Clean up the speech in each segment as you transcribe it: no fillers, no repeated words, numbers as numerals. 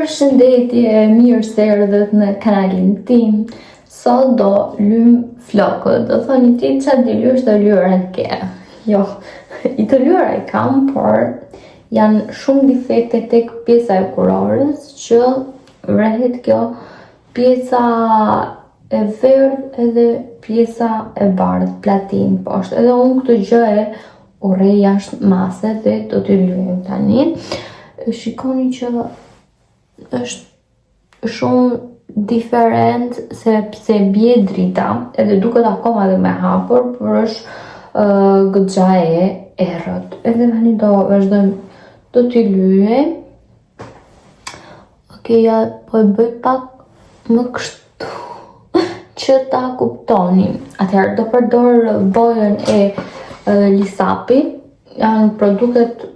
Përshëndetje, mirë se erdhët në kanalin tim. Sot do lyjm flokët. Do thoni ti ça di lyesh të lyera ke. Jo, i të lyera i kam, por janë shumë defekte tek pjesa e kurorës që vrehet kjo pjesa e verdhë edhe pjesa e bardhë, platin poshtë. Edhe unë këtë gjë e urrej jashtë mase dhe do t'i lyejmë tani. Shikoni që është shumë diferent sepse bie drita edhe duket akoma dhe më hapur, por është uh, goxha e errët. Edhe tani do vazhdojmë do t'i lyejmë. Ok, ja, po e bëj pak më kështu që ta kuptoni. Atëherë, do përdor bojën e Lisapit, janë produktet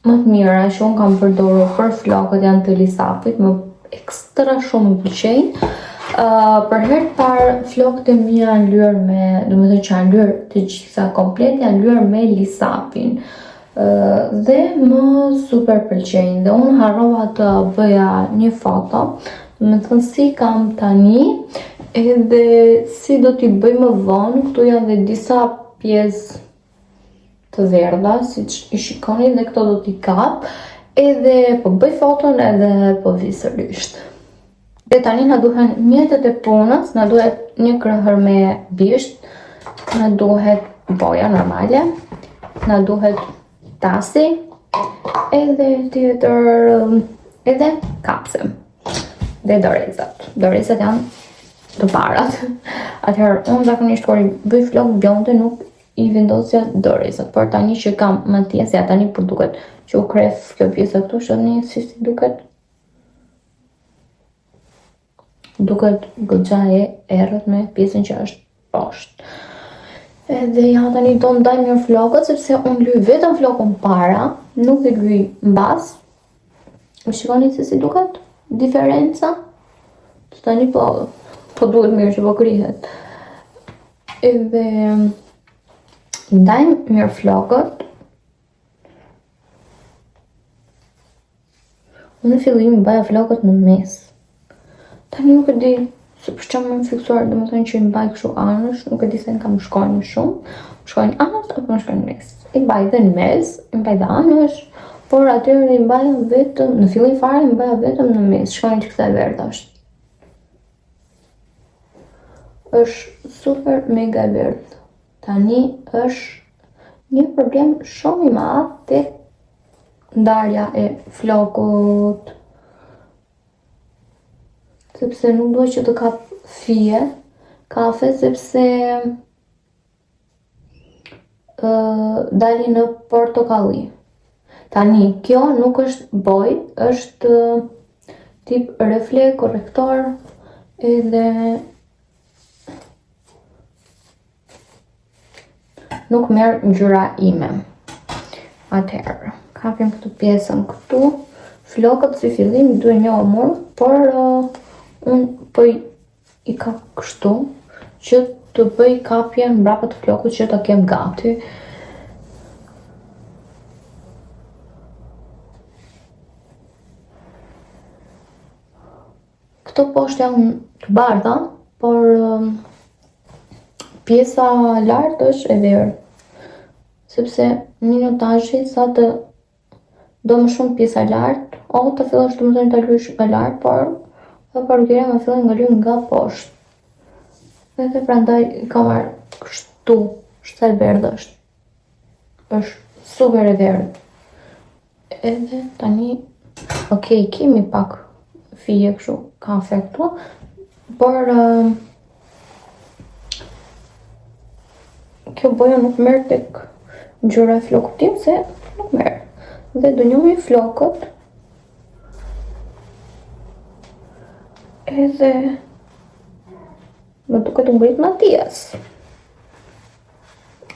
më të mira që unë kam përdorur për flokët janë të Lisapit, më ekstra shumë më pëlqejnë. Uh, për herë të parë flokët e mia janë lyer me, domethënë që janë lyer të gjitha komplet, janë lyer me Lisapin. Dhe më super pëlqejnë dhe unë harrova të bëja një foto, domethënë si kam tani edhe si do t'i bëj më vonë, këtu janë dhe disa pjesë të verdha, siç i shikoni dhe këto do t'i kap, edhe po bëj foton edhe po vij sërisht. Dhe tani na duhen mjetet e punës, na duhet një krëhër me bisht, na duhet boja normale, na duhet tasi, edhe tjetër, edhe kapëse, dhe dorezat. Dorezat janë të parat. Atëherë, unë zakonisht kur i bëj flokët bjonde nuk i vendosja dorezat, por tani që kam Matias, ja tani po duket që u kreh kjo pjesa këtu, shihni si si duket. Duket goxha e errët me pjesën që është poshtë. Edhe ja tani do ndaj mirë flokët, sepse unë lyj vetëm flokun para, nuk e lyj mbas. E shikoni se si duket diferenca? Të tani po, po duket mirë që po krihet. Edhe ndajmë mirë flokët. Unë në fillim i mbaja flokët në mes. Tani nuk e di se për çfarë më fiksuar, domethënë që i mbaj kështu anësh, nuk e di se nga më shkojnë më shumë. Më shkojnë anësh apo më shkojnë në mes. I mbaj dhe në mes, i mbaj dhe anësh, por atëherë i mbaja vetëm, në fillim fare i mbaja vetëm në mes. Shikoni që sa e verdhë është. Është super mega e verdhë. Tani është një problem shumë i madh te ndarja e flokut. Sepse nuk dua që të kap fije kafe, sepse uh, dalin në portokalli. Tani, kjo nuk është bojë, është tip refle, korrektor, edhe Nuk merr ngjyra ime. Atëherë, kapim këtë pjesën këtu. Flokët si fillim duhen njomur, por uh, unë po i, i kap kështu që të bëj kapjen mbrapa të flokut që ta kem gati. Këto poshtë janë të bardha, por um, pjesa lart është e verdhë. Sepse minutazhi sa të do më shumë pjesa lart, o të fillosh domethënë ta lyesh nga lart, por dhe parukierja më fillon nga lyen nga poshtë. Edhe prandaj kam marrë kështu, sa e verdhë është. Është super e verdhë. Edhe tani, ok, kemi pak fije kështu kafe këtu, por uh, kjo boja nuk merr tek ngjyra e flokut tim se nuk merr. Dhe do njomim flokët. Edhe më duket u ngrit Matias.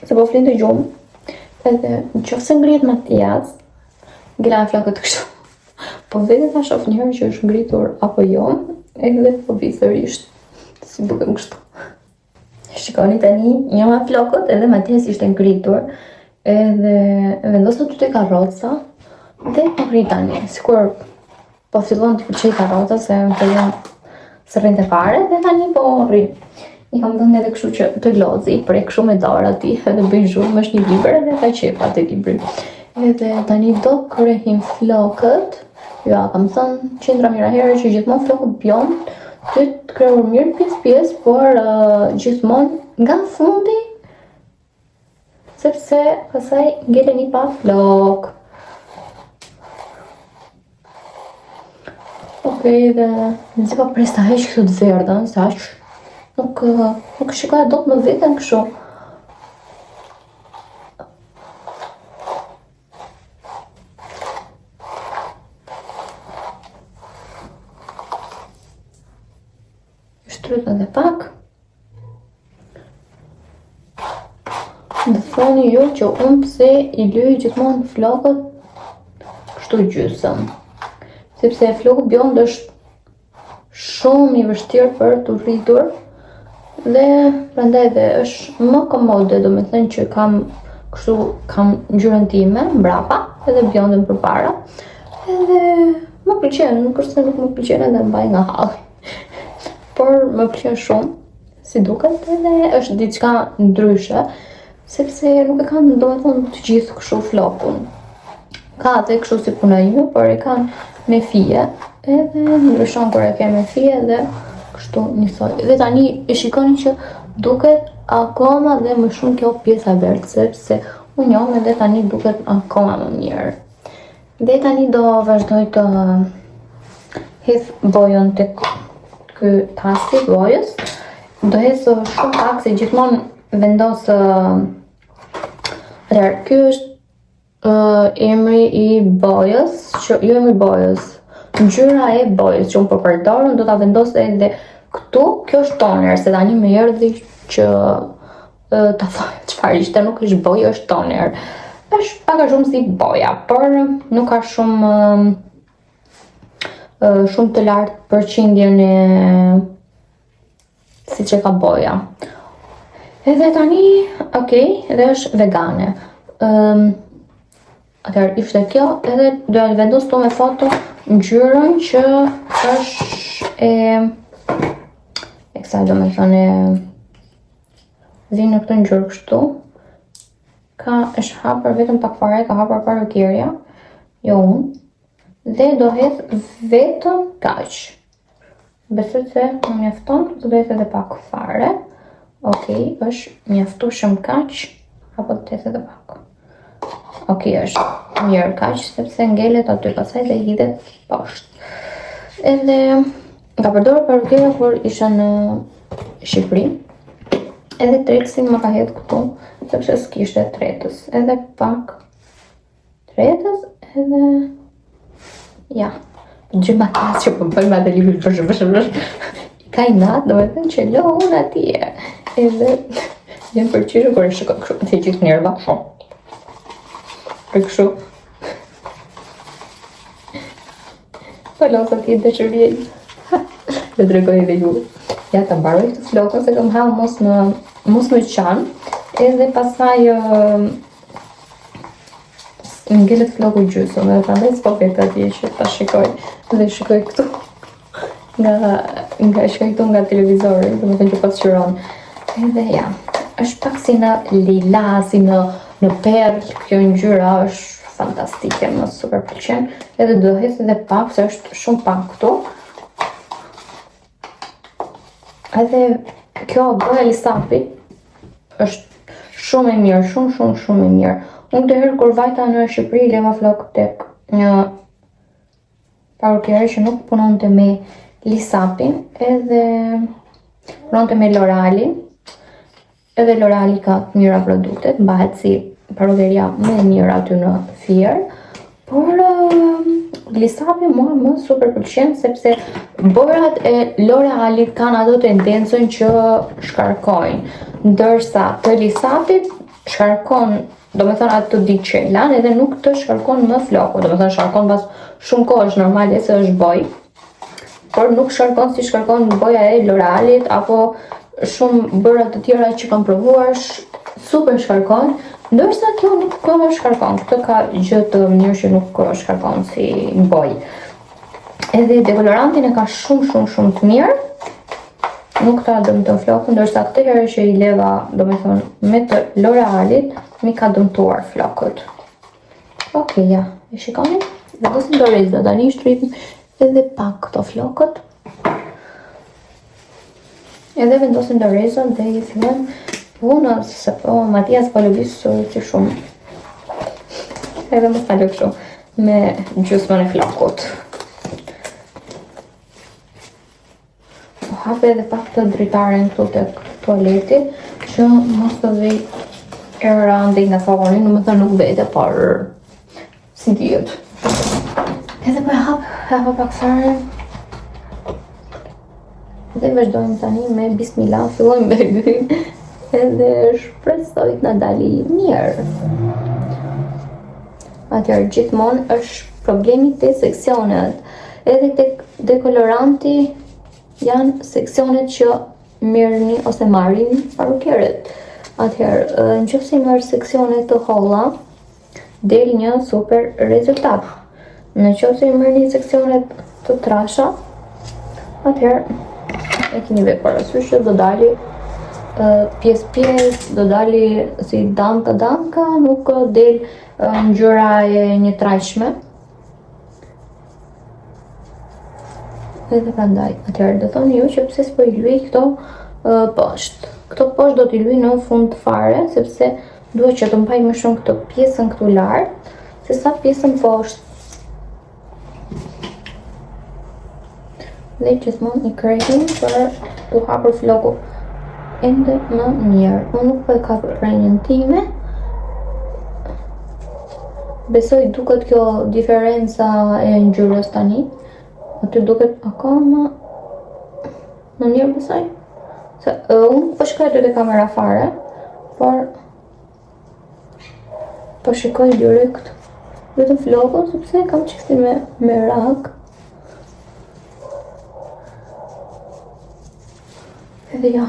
Se po flinte gjumë. Edhe në qoftë se ngrihet Matias, ngela me flokët kështu. Po vete ta shof njëherë që është ngritur apo jo, edhe po vi sërish si dukem kështu. Shikoni tani, njoma flokët edhe Matias ishte ngritur, edhe e vendosa ty te karroca, dhe po rri tani, sikur. Po fillon t'i pëlqej karrota se në fillim s'rrinte fare dhe tani po rri. I kam dhënë edhe kështu që të lozi, prek kështu me dorë aty edhe bëjnë zhurmë, është një libër edhe ka qejf atë librin. Edhe tani do krehim flokët. Ja, kam thënë qindra mijëra herë që gjithmonë flokët bjond, të të krehur mirë pjesë pjesë, por uh, gjithmonë nga fundi sepse pastaj ngeleni pa flokë. Ok, dhe mezi po pres ta heq këtë të verdhën, se aq nuk, nuk shikoja dot më veten kështu. Shtrydh edhe pak. Më thoni ju që unë pse i lyj gjithmonë flokët kështu gjysëm. Sepse floku bjond është shumë i vështirë për t'u rritur dhe prandaj dhe është më komode, domethënë që kam kështu kam ngjyrën time mbrapa edhe bjondën përpara. Edhe më pëlqen, nuk është se nuk më pëlqen edhe mbaj nga halli. Por më pëlqen shumë si duket edhe është diçka ndryshe, sepse nuk e kanë domethënë të gjithë kështu flokun. Ka dhe kështu si puna ime, por e kanë me fije, edhe ndryshon kur e ke me fije dhe kështu njësoj. Dhe tani e shikoni që duket akoma dhe më shumë kjo pjesa e verdhë, sepse u njom edhe tani duket akoma më mirë. Dhe tani do vazhdoj të hedh bojën tek ky tasi i bojës. Do hedh shumë pak se gjithmonë vendos Atëherë, ky është uh, emri i bojës, që jo emri i bojës, ngjyra e bojës që unë po përdor, unë do ta vendos edhe këtu. Kjo është toner, se tani më erdhi që ta thoj çfarë ishte, nuk është bojë, është toner. Është pak a shumë si boja, por nuk ka shumë shumë të lartë përqindjen e siç e ka boja. Edhe tani, ok, edhe është vegane. Um, atëherë ishte kjo, edhe do e vendos këtu me foto ngjyrën që është e e kësaj domethënë e Vjen në këtë ngjyrë kështu. Ka është hapur vetëm pak fare, ka hapur parukierja. Jo unë. Dhe do hedh vetëm kaq. Besoj se më mjafton, do hedh edhe pak fare. Okej, është mjaftueshëm kaq, apo të hedh edhe pak. Okej, është mirë kaq, sepse ngelet aty pastaj dhe hidhet poshtë. Edhe ka përdorur parukierja kur isha në Shqipëri. Edhe tretësin më ka hedh këtu, sepse s'kishte tretës. Edhe pak tretës, edhe... Ja, gjë ma kas që po bëjmë atë librin vësh, vësh, vësh. I ka inat, domethënë që lo unë atje. Edhe jam përqeshur kur e shikoj kështu, të gjithë nerva. Për kështu. Po los atje dashuria. Dhe tregoj edhe ju. Ja ta mbaroj këtë flokun se kam hall mos më mos më qan. Edhe pastaj uh, ngelet floku gjysmë dhe prandaj s'po vete atje që ta shikoj dhe shikoj këtu nga nga shikoj këtu nga televizori, domethënë që pasqyron. Edhe ja, është pak si në lila, si në në perlë, kjo ngjyra është fantastike, më super pëlqen. Edhe do hedh edhe pak, se është shumë pak këtu. Edhe kjo boja e Lisapit është shumë e mirë, shumë, shumë, shumë e mirë. Unë këtë herë kur vajta në Shqipëri, leva flokët tek një parukiere që nuk punonte me Lisapin, edhe punonte me L'Orealin. Edhe L'Oreali ka të mira produktet, mbahet si parukeria më e mirë aty në Fier. Por uh, Lisapi mua më super pëlqen sepse bojrat e L'Orealit kanë ato tendencën që shkarkojnë, ndërsa të Lisapit shkarkon, domethënë atë ditë që e lan edhe nuk të shkarkon më floku, domethënë shkarkon pas shumë kohësh normale se është bojë por nuk shkarkon si shkarkon boja e L'Orealit apo shumë bojra të tjera që kam provuar, super shkarkon, ndërsa kjo nuk shkarkon. Këtë ka gjë të mirë që nuk shkarkon si bojë. Edhe dekolorantin e ka shumë shumë shumë të mirë. Nuk ta dëmton flokun, ndërsa këtë herë që i leva, domethënë, me të L'Orealit, m'i ka dëmtuar flokët. Ok, ja, e shikoni? Vendosim doreza, tani i shtrydhim edhe pak këto flokët. Edhe vendosim dorezën dhe i fillojmë punës, se po Matias po lëviz si shumë. Edhe mos ta lë kështu me gjysmën e flokut. Po hap edhe pak të dritaren këtu tek tualeti, që mos të vej era andej nga salloni, domethënë nuk vete, por si dihet. Edhe po e hap, e hap pak fare. Dhe vazhdojmë tani me bismillah, fillojmë me lyim edhe shpresoj të na dali mirë. Atëherë gjithmonë është problemi te seksionet. Edhe tek dekoloranti janë seksionet që merrni ose marrin parukierët. Atëherë, në qoftë se i merr seksione të holla, del një super rezultat. Në qoftë se i merrni seksionet të trasha, atëherë e keni vetë parasysh që do dali pjesë pjesë, do dali si damka damka, nuk del ngjyra e njëtrajtshme. Edhe prandaj, atëherë do thoni ju që pse s'po i lyej këto poshtë. Këto poshtë do t'i lyej në fund fare, sepse dua që të mbaj më shumë këtë pjesën këtu lart, se sa pjesën poshtë. Dhe gjithmonë i krehim për t'u hapur floku ende më mirë. Unë nuk po e kap rrënjën time. Besoj duket kjo diferenca e ngjyrës tani. Aty duket akoma më mirë besoj. Se uh, unë nuk po shikoj aty te kamera fare, por Po shikoj direkt vetëm flokun sepse kam çik si me merak. Edhe ja.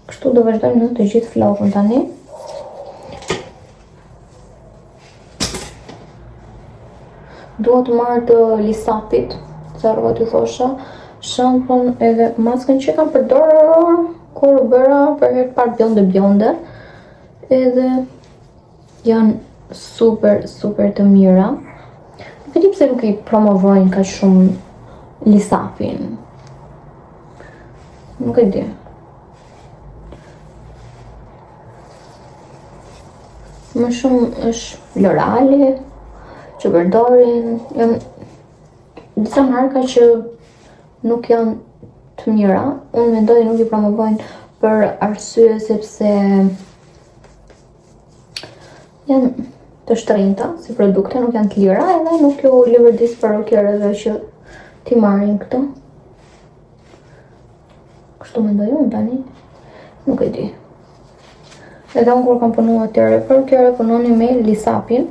Kështu do vazhdojmë në të gjithë flokun tani. Dua të marr të Lisapit, se harrova t'ju thosha, shampon edhe maskën që kam përdorur kur u bëra për herë të parë bjonde bjonde. Edhe janë super super të mira. Nuk e di pse nuk i promovojnë kaq shumë Lisapin. Nuk e di. Më shumë është L'Oreali që përdorin, janë disa marka që nuk janë të mira. Unë mendoj nuk i promovojnë për arsye sepse janë të shtrenjta si produkte, nuk janë të lira edhe nuk ju leverdis parukierëve që t'i marrin këto. Kështu mendoj unë tani. Nuk e di. Edhe unë kur kam punuar atëherë, parukiere punonin me Lisapin,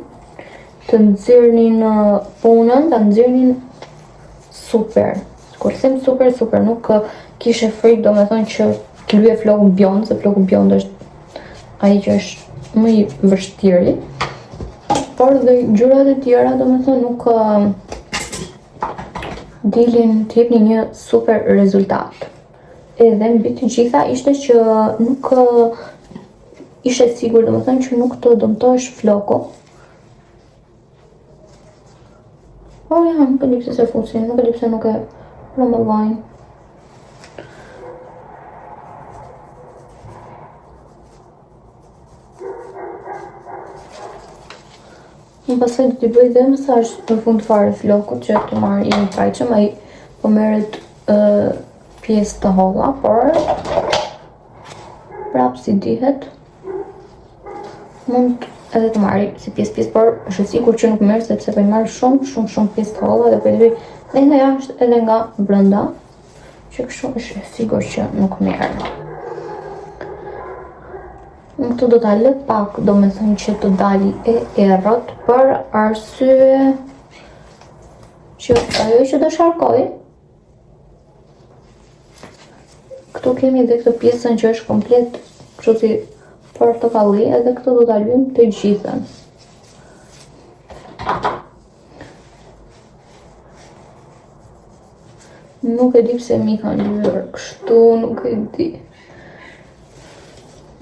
të nxirrnin uh, punën, ta nxirrnin super. Kur them super, super, nuk uh, kishe frikë, domethënë që të lyje flokun bjond, se floku bjond është ai që është më i vështiri. Por dhe ngjyrat e tjera, domethënë nuk uh, dilin të jepnin një super rezultat. Edhe mbi të gjitha ishte që nuk ishe sigurt, domethënë që nuk të dëmtohesh floku. Por ja, nuk e di pse s'e fusin, nuk e di pse nuk e promovojnë. Unë pastaj do t'i bëj dhe masazh në fund fare flokut që të marrë i njëtrajtshëm, ai po merret uh, pjesë të holla, por prapë si dihet, mund edhe të marrë si pjesë pjesë, por është e sigurt që nuk merr sepse po i marr shumë shumë shumë pjesë të holla dhe po i lyej edhe nga jashtë edhe nga brenda. Që kështu është e sigurt që nuk merr. Unë këtu do ta lë pak, domethënë që të dali e errët, për arsye që ajo që do sharkoj, këtu kemi dhe këtë pjesën që është komplet kështu si portokalli, edhe këtu do ta lyjmë të gjithën. Nuk e di pse m'i kanë lyer kështu, nuk e di.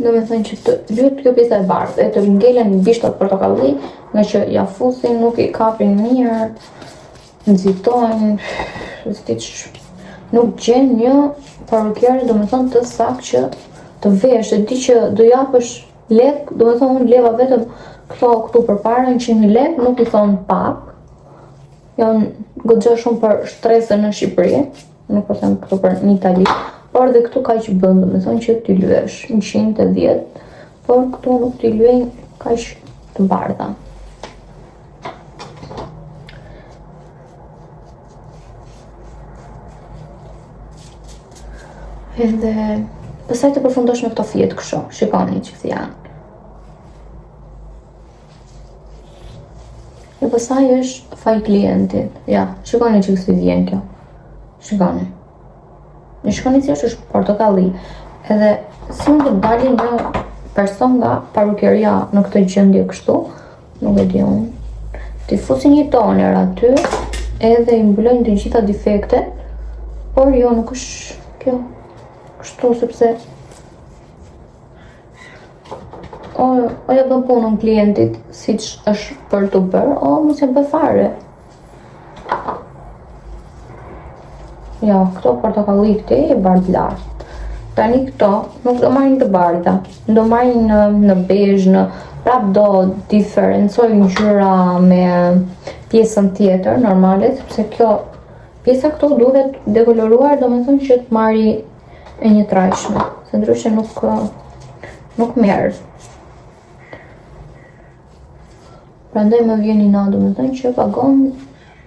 Domethënë që të lyhet kjo pjesa e bardhë, e të ngelen bishtat portokalli, nga që ja fusin, nuk i kapin mirë, nxitojnë, s'di nuk gjen një parukiere, domethënë të saktë që të vesh, e di që do japësh lek, domethënë unë bleva vetëm këto këtu përpara, 100.000 lek, nuk i thonë pak, janë goxha shumë për shtresën në Shqipëri, nuk po them këtu për në Itali, por dhe këtu kaq bën, domethënë që t'i lyesh 110, por këtu nuk t'i lyejnë kaq të bardha. Edhe pastaj të përfundosh me këto fijet kështu, shikoni që si janë. E pastaj është faj klientit. Ja, shikoni që si vjen kjo. Shikoni. Në shikoni si është është portokalli. Edhe si mund të dali një person nga parukeria në këtë gjendje kështu, nuk e di unë. T'i fusin një toner aty, edhe i mbulojnë të gjitha defektet, por jo nuk është kjo kështu sepse O, o ja bën punën klientit siç është për të bërë, o mos ja bëj fare. Ja, këto portokalli këtej e bardhë lart. Tani këto nuk do marrin të bardha, do marrin në, në bezh, në prap do diferencojnë ngjyra me pjesën tjetër normale, sepse kjo pjesa këtu duhet dekoloruar, domethënë që të marri e njëtrajtshme, se ndryshe nuk nuk merr. Prandaj më vjen inat, domethënë që pagon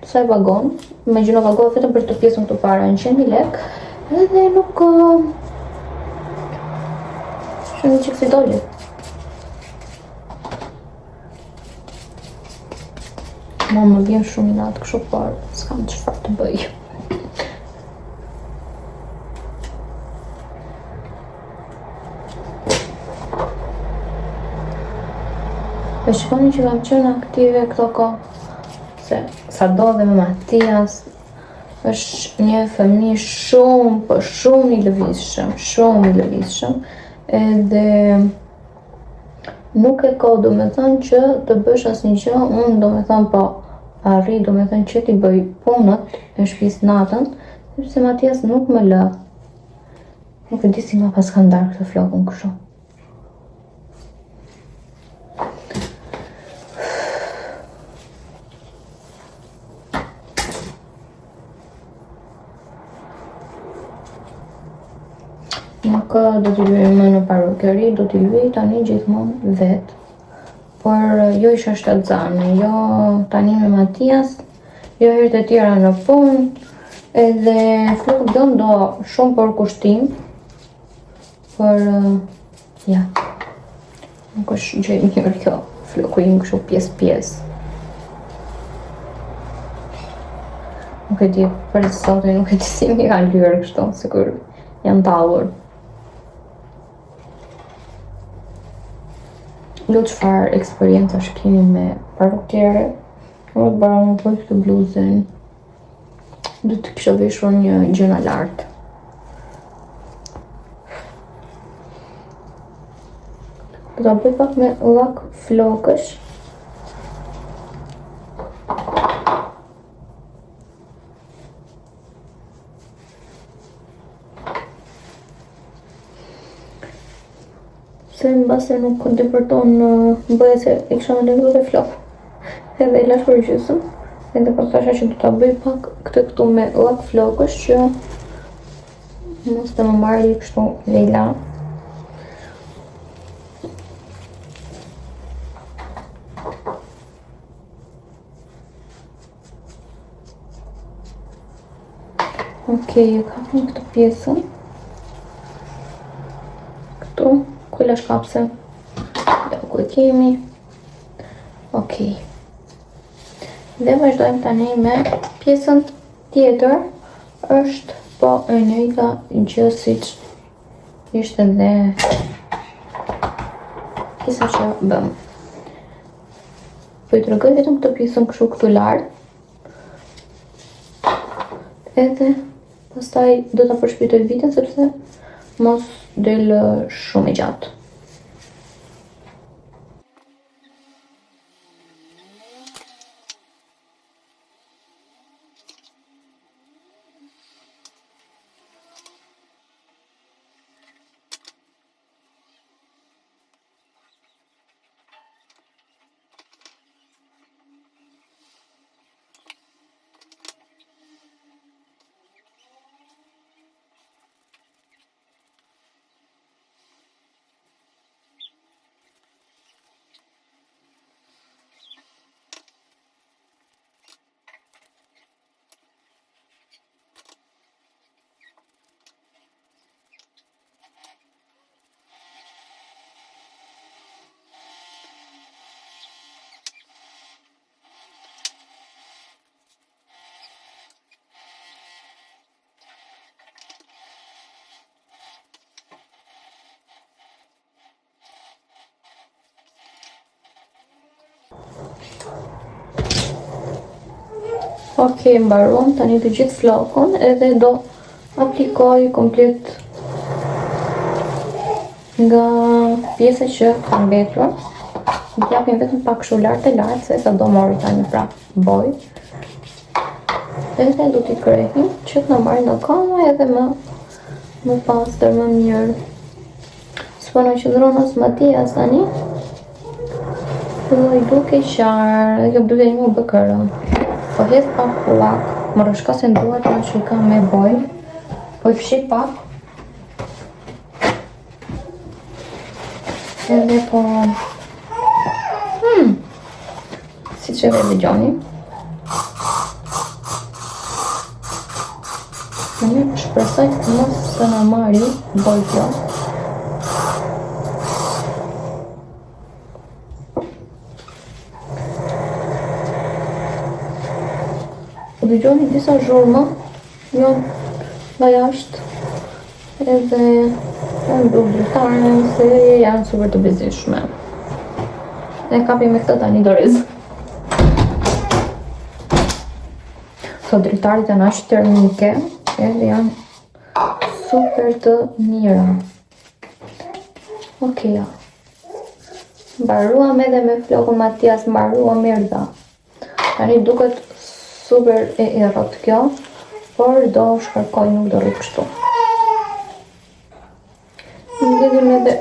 sa e pagon, imagjino pagon vetëm për këtë pjesën këtu para 100.000 lek, edhe nuk Shumë që kësi doli. Mua më vjen shumë inat kështu, por s'kam çfarë të bëj. E shikoni që kam qenë aktive këto kohë, se sado dhe me Matias, është një fëmijë shumë, po shumë i lëvizshëm, shumë i lëvizshëm, edhe Nuk ke kohë domethënë që të bësh asnjë gjë, unë domethënë po arrij domethënë që t'i bëj punët e shtëpisë natën, sepse Matias nuk më lë. Nuk e di si ma paska ndarë këtë flokun kështu. Nuk do t'i lyej më në parukeri, do t'i lyej tani gjithmonë vetë. Por jo isha shtatzënë, jo tani me Matias, jo herë të tjera në punë, edhe floku bjond do shumë përkushtim, por ja, nuk është gjë e mirë kjo, floku im kështu pjesë pjesë. Nuk e di, për zotin, nuk e di si m'i kanë lyer kështu, sikur janë tallur. Ju çfarë eksperiencash keni me parukere? Unë të bëra më për këtë bluzën. Do të kisha veshur një gjë në lart. Do ta bëj pak me llak flokësh. Se në base nuk depërton në bëje se i kisha me lëndu dhe flokë. Edhe e lashë për gjysëm. Edhe po thosha që do ta bëj pak këtë këtu me llak flokësh që mos të më marri kështu lejla. Ok, e kapim këtë pjesën. Këtu, ku e lashë kapësen? Ja, ku e kemi. Ok. Dhe vazhdojmë tani me pjesën tjetër. është po e njëjta gjë siç ishte dhe pjesa që bëmë. Po i tregoj vetëm këtë pjesën kështu këtu lart. Edhe. Pastaj do ta përshpejtoj videon sepse mos del shumë e gjatë. Ok, mbaruam tani të gjithë flokun edhe do aplikoj komplet nga pjesa që ka mbetur. Do japim vetëm pak kështu lart e lart se sa do mori tani prap bojë. Edhe do t'i krehim që të na marrin akoma edhe më më pastër, më mirë. S'po na qëndron as Matias tani. Filloi duke qarë, dhe kjo duke një më bëkërë. Po hedh pak kullak, më rrëshkasin duart nga që i kam me bojë. Po i fshi pak. Edhe po... Hmm. Siç edhe dëgjoni. Tani shpresoj mos të na marri bojë kjo. Po dëgjoni disa zhurma, jo nga jashtë, edhe e mbyll dritaren se janë super të bezdisshme. E kapim me këtë tani dorez. Këto dritaret janë aq termike, edhe janë super të mira. Ok, ja. Mbaruam edhe me flokun Matias, mbaruam erdha. Tani duket super e errët kjo, por do shkarkoj, nuk do rri kështu. Mbledhim edhe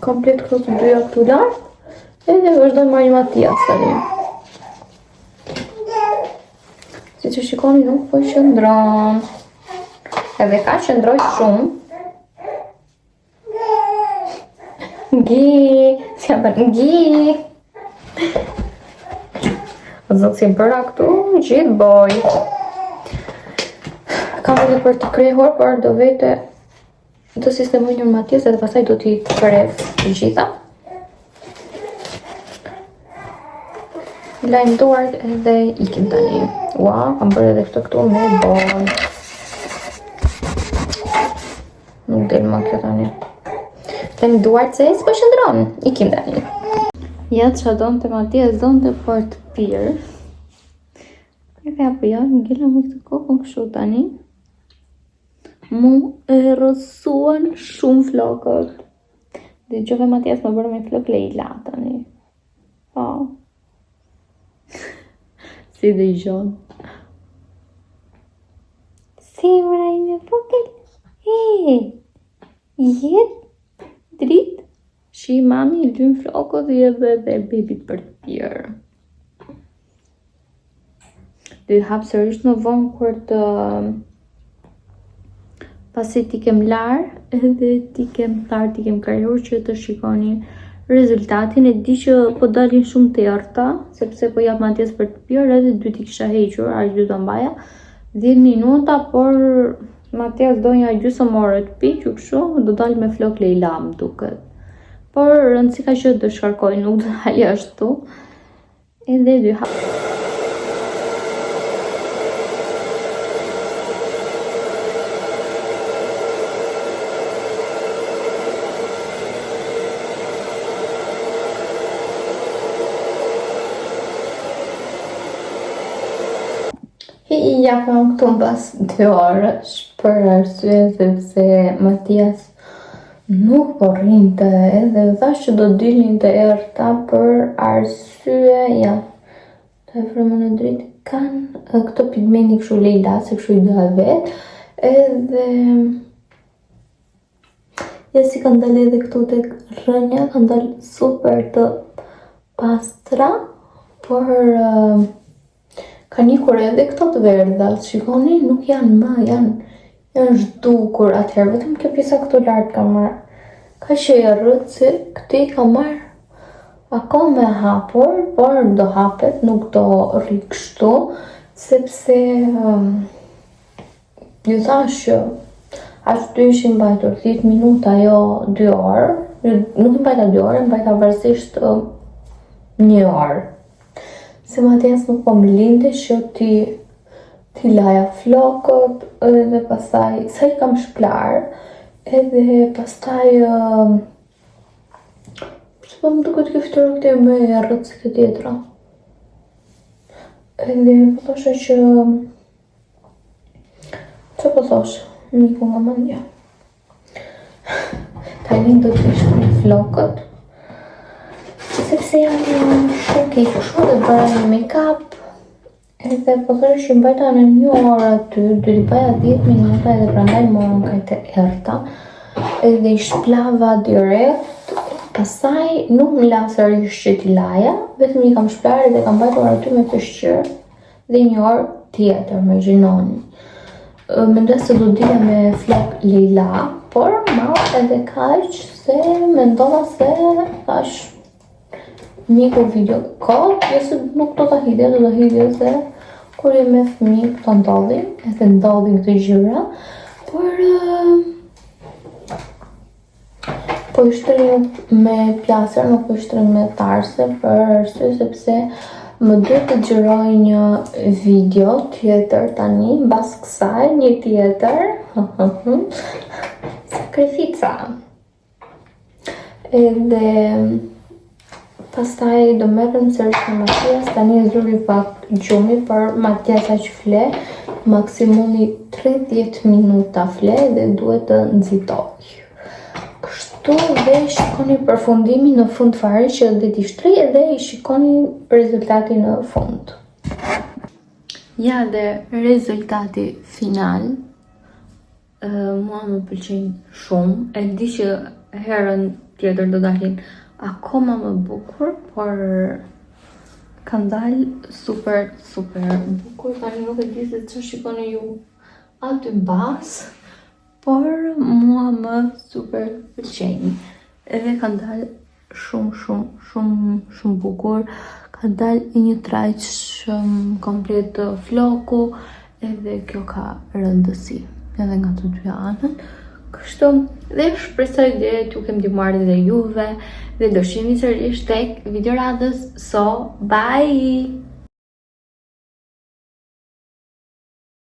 komplet këto të dyja këtu lart, edhe vazhdojmë marrim Matias tani. Siç e shikoni nuk po qëndron. Edhe ka qëndroj shumë. Ngi, si ja bën, ngi. O zot si bëra këtu, gjithë bojë. Kam edhe për të krehur, por do vete të sistemoj një Matias edhe pastaj do t'i kreh të gjitha. Lajmë duart edhe ikim tani. Ua, kam bërë edhe këtë këtu me bojë. Nuk del më kjo tani. Lajmë duart se s'po qëndron. Ikim tani. Ja ça donte Matias, donte për të pirë. Edhe apo ja, ngela me këtë kokën kështu tani. Mu errësuan shumë flokët. Dëgjove Matias më bërë me flokë Leila tani. Po. Si dëgjon. Zemra ime vogël. E, jetë, dritë. Shi mami i lyn flokët i edhe dhe bebit për të pirë. Do i hap sërish më vonë kur të pasi t'i kem larë edhe t'i kem tharë, t'i kem krehur që të shikoni rezultatin. E di që po dalin shumë të errëta, sepse po jap Matias për të pirë edhe dy t'i kisha hequr, aq dy do mbaja. 10 minuta, por Matias do një gjysmë ore të pi, që kështu do dalë me flok Leila më duket. Por rëndësi ka që do shkarkoj, nuk do dalë ashtu. Edhe dy hap. Hi, ja po këtu mbas 2 orësh. Për arsye sepse Matias nuk po rrinte edhe ju thash që do dilnin të errëta për arsye, ja, të e frymën në dritë, kanë këto pigmenti kështu lejla, se kështu i doja vetë, edhe ja si kanë dalë edhe këtu tek rrënja, kanë dalë super të pastra, por uh, kanë ikur edhe këto të verdha, shikoni, nuk janë më, janë janë zhdukur atëherë, vetëm kjo pjesa këtu lart ka marrë. Kaq e errët se këti ka marrë akoma e hapur, por do hapet, nuk do rri kështu, sepse um, ju thash që aq dy ishin mbajtur 10 minuta, jo 2 orë, nuk i mbajta 2 orë, mbajta varësisht um, një orë. Se Matias nuk po më linte që ti t'i laja flokët edhe pastaj sa i kam shplar edhe pastaj uh, pse po më duket kjo fytyra këtej më e errët se kjo tjetra. Edhe po thosha që Që po thosh? Më iku nga mendja. Tani do t'i shtrij flokët sepse janë shumë keq kështu dhe bëra një make-up edhe po thosha që mbajta në një orë aty, do t'i bëja 10 minuta edhe prandaj morën kaq të errëta edhe i shplava direkt pastaj nuk më la sërish që t'i laja, vetëm i kam shplarë dhe kam mbajtur aty me peshqir dhe një orë tjetër, imagjinoni. Mendoj se do dilja me flok lejla, por ma edhe kaq se mendova se thash një ku video kot, jo se nuk do ta hidhja, do ta hidhja se kur je me fëmijë këto ndodhin, edhe ndodhin këto gjëra, por po i shtrin me pjaser, nuk po i shtrin me tarse, për arsye sepse më duhet të xhiroj një video tjetër tani, mbas kësaj një tjetër, sakrifica. Edhe pastaj do merrem sërish me Matias, tani e zuri pak gjumi, por Matias aq fle, maksimumi 30 minuta fle dhe duhet të nxitoj. Kështu dhe shikoni përfundimin në fund fare që dhe t'i shtrij edhe i shikoni rezultatin në fund. Ja dhe rezultati final. Mua më pëlqejnë shumë. E di që herën tjetër do dalin akoma më bukur, por kanë dalë super, super bukur. Tani nuk e di se që shikoni ju aty mbas, por mua më super pëlqejnë. Edhe kanë dalë shumë, shumë, shumë, shumë bukur. Ka dalë i një trajtshëm komplet floku, edhe kjo ka rëndësi, edhe nga të dyja anët. Kështu, dhe shpresoj dhe t'ju kem ndihmuar edhe juve, dhe do shihemi sërish tek video radhës. So, bye!